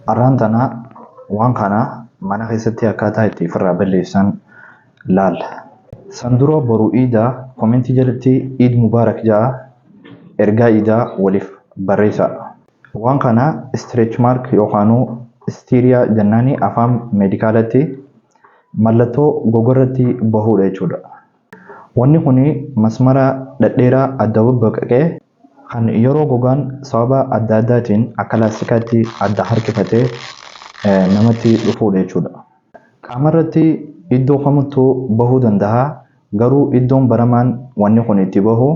Arraan tana waan kana mana keessatti akkaataa itti ofirraa balleessan laalla. San dura boru iidaa, komentii jalatti "Iid Mubaarak" ja'a, ergaa iidaa waliif barreessaa. Waan kana stretch mark yookaanuu striae jennaani afaan meedikaalatti, mallattoo gogorratti bahuudha jechuudha. Wanni kun masmara dhedheeraa adda babbaqaqee kan yeroo gogaan sababa adda addaatiin akka laastikaatti adda harkifatee namatti dhufuudha jechuudha. Qaamarratti iddoo kamittuu bahuu danda'a, garuu iddoon baramaan wanni kun itti bahu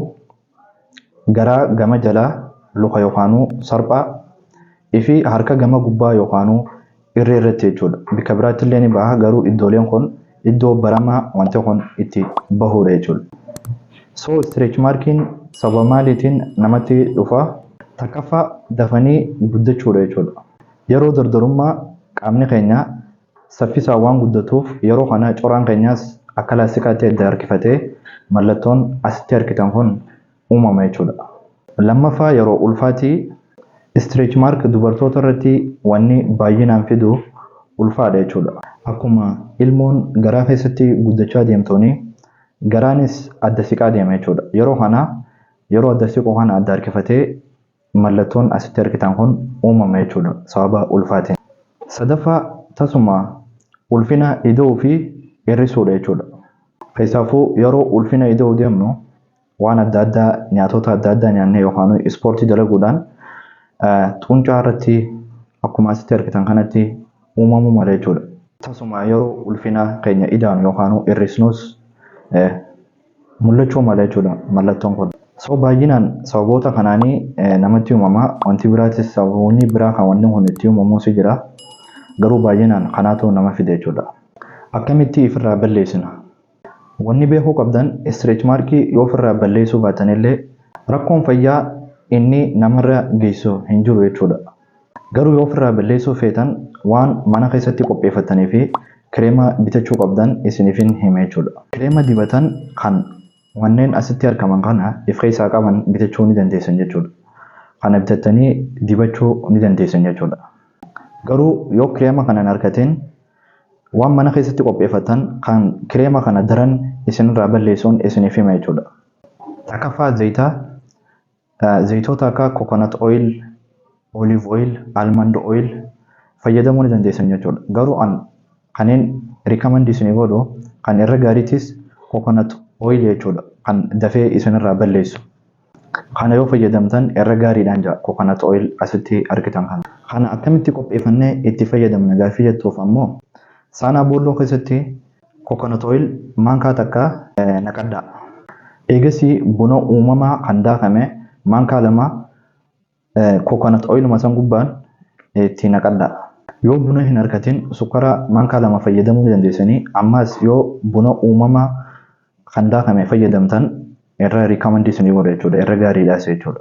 garaa gama jalaa, luka yookaanuu sarphaa fi harka gama gubbaa yookaanuu irree irratti jechuudha. Bakka biraatti illee ni baha, garuu iddooleen kun iddoo baramaa wanti kun itti bahuudha jechuudha. So stretch markiin sababa maaliitiin namatti dhufa? Takkaffaa, dafanii guddachuudha jechuudha. Yeroo dardarummaa qaamni keenya saffisaan waan guddatuuf, yeroo kana coraan keenyas akka laastikaatti adda harkifatee mallattoon asitti argitan kun uumama jechuudha. Lammaffaa, yeroo ulfaatii. Stretch mark dubartoota irratti wanni baay'inaan fidu ulfaadha jechuudha. Akkuma ilmoon garaa keessatti guddachaa deemtuuni garaanis adda siqaa deema jechuudha. Yeroo kana, yeroo adda siqu kana, adda harkifatee mallattoon asitti argitan kun uumama jechuudha sababa ulfaatiin. Sadaffaa, tasuma ulfina ida'uu fi hir'isuudha jechuudha. Keessaafuu yeroo ulfina ida'uu deemnu waan adda addaa, nyaatota adda addaa nyaannee yookaan ispoortii dalaguudhaan xuncaa irratti akkuma asitti argitan kanatti uumamuu mala jechuudha. Tasuma yeroo ulfina keenya idaanu yookaan hir'isnus mul'achuu mala jechuudha mallattoon kun. So baay'inaan sababoota kanaanii namatti uumama. Wanti biraatis, sababoonni biraa kan wanni kun itti uumamus jira. Garuu baay'inaan kanaatu nama fide jechuudha. Akkamitti ofirraa balleessina? Wanni beekuu qabdan, stretch markii yoo ofirraa balleessuu baatanillee rakkoon fayyaa inni namarra geessu hin jiru jechuudha. Garuu yoo ofirraa balleessuu feetan, waan mana keessatti qopheeffatanii fi kireema bitachuu qabdan isiniifin hima jechuudha. Kireema dibatan kan wanneen asitti argaman kana if keessaa qaban bitachuu ni dandeessan jechuudha. Kana bitattanii dibachuu ni dandeessan jechuudha. Garuu yoo kireema kana hin argatin, waan mana keessatti qopheeffatan kan kireema kana daran isinirraa balleessuun isiniif hima jechuudha. Takkaffaa, zayitaa, zayitoota akka coconut oil, olive oil, almond oil fayyadamuu ni dandeessan jechuudha. Garuu an kanneen recommend isinii godhu kan irra gaariitis coconut oil jechuudha. Kan dafee isinirraa balleessu. Kana yoo fayyadamtan irra gaariidhaan jira, coconut oil asitti argitan kana. Kana akkamitti qopheeffannee itti fayyadamna gaaffii jettuuf ammoo, saanaa boolloo keessatti coconut oil maankaa takka naqadhaa. Eegasii buna uumamaa kan daakame maankaa 2 coconut oiluma san gubbaan itti naqadhaa. Yoo buna hin argatin, sukkara maankaa 2 fayyadamuu ni dandeessanii. Ammas yoo buna uumamaa kan daakame fayyadamtan irra recommend isinii godha jechuudha. Irra gaariidhaas jechuudha.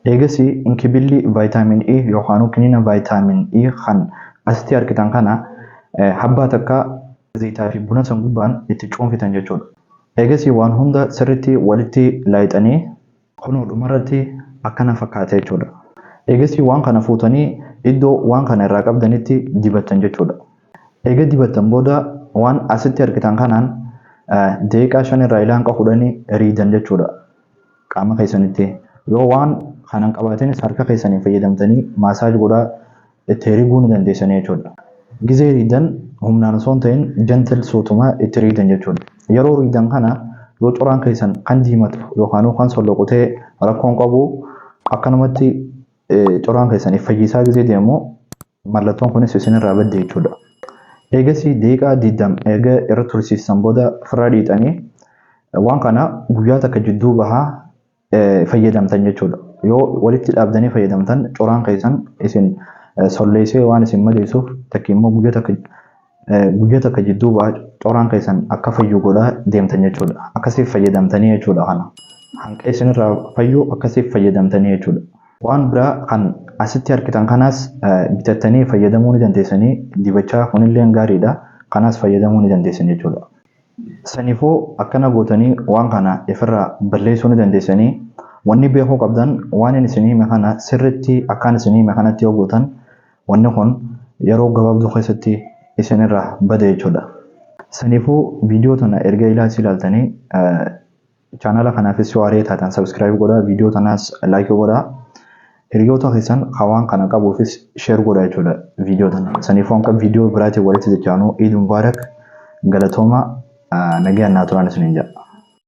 Eegasii inkibilli vitamin E yookaan kiniina vitamin E kan asitti argitan kana habbaa takka zayitaa fi buna san gubbaan itti cuunfitan jechuudha. Eegasii waan hunda sirriitti walitti laayixanii kunoo dhumarratti akkana fakkaata jechuudha. Eegasii waan kana fuutanii iddoo waan kana irraa qabdanitti dibattan jechuudha. Eega dibattan booda waan asitti argitan kanaan daqiiqaa 5 irraa ilaa hanga 10 riidan jechuudha. Qaama keessanitti yoo waan kana hin qabaatinis, harka keessaniin fayyadamtanii massage godhaa itti riguu ni dandeessanii jechuudha. Gizee riidan humnaan osoo hin ta'in gentle, suutuma itti riidan jechuudha. Yeroo riidan kana yoo coraan keessan kan diimatu yookaan kan solloqu ta'e, rakkoon qabu. Akkanumatti coraan keessan fayyisaa gizee deemu mallattoon kunis isinirraa badde jechuudha. Eegasii daqiiqaa 20 eega irra tursiisan booda ofirraa dhiixanii waan kana guyyaa takka jidduu bahaa fayyadamtan jechuudha. Yoo walitti dhaabdanii fayyadamtan, coraan keessan isin solleessee waan isin madeessuuf, takki immoo guyyaa takka jidduu bahaa coraan keessan akka fayyu godhaa deemtan jechuudha. Akkasiif fayyadamtanii jechuudha kana. Hanqa isinirraa fayyu akkasiif fayyadamtanii jechuudha. Waan biraa kan asitti argitan kanaas bitattanii fayyadamuu ni dandeessanii, dibachaa kunillee gaariidha. Kanaas fayyadamuu ni dandeessan jechuudha. Saniifuu akkana gootanii waan kana ifirraa balleessuu ni dandeessanii. Wanni beekuu qabdan, waan inni isinii hime kana sirriitti akkaan isinii hime kanatti yoo gootan, wanni kun yeroo gabaabduu keessatti isinirraa bada jechuudha. Saniifuu viidiyoo tana erga ilaas ilaaltanii, chaanala kanaafis yoo haaraa taatan subscribe godhaa, viidiyoo tanaas like godhaa. Hiriyoota keessan hawaan kana qabuufis share godhaa jechuudha viidiyoo tana. Saniifuu akka viidiyoo biraatiin walitti jechaanuu, Iid Mubaarak, galatooma, nagayaan naa turan isiniin jedha.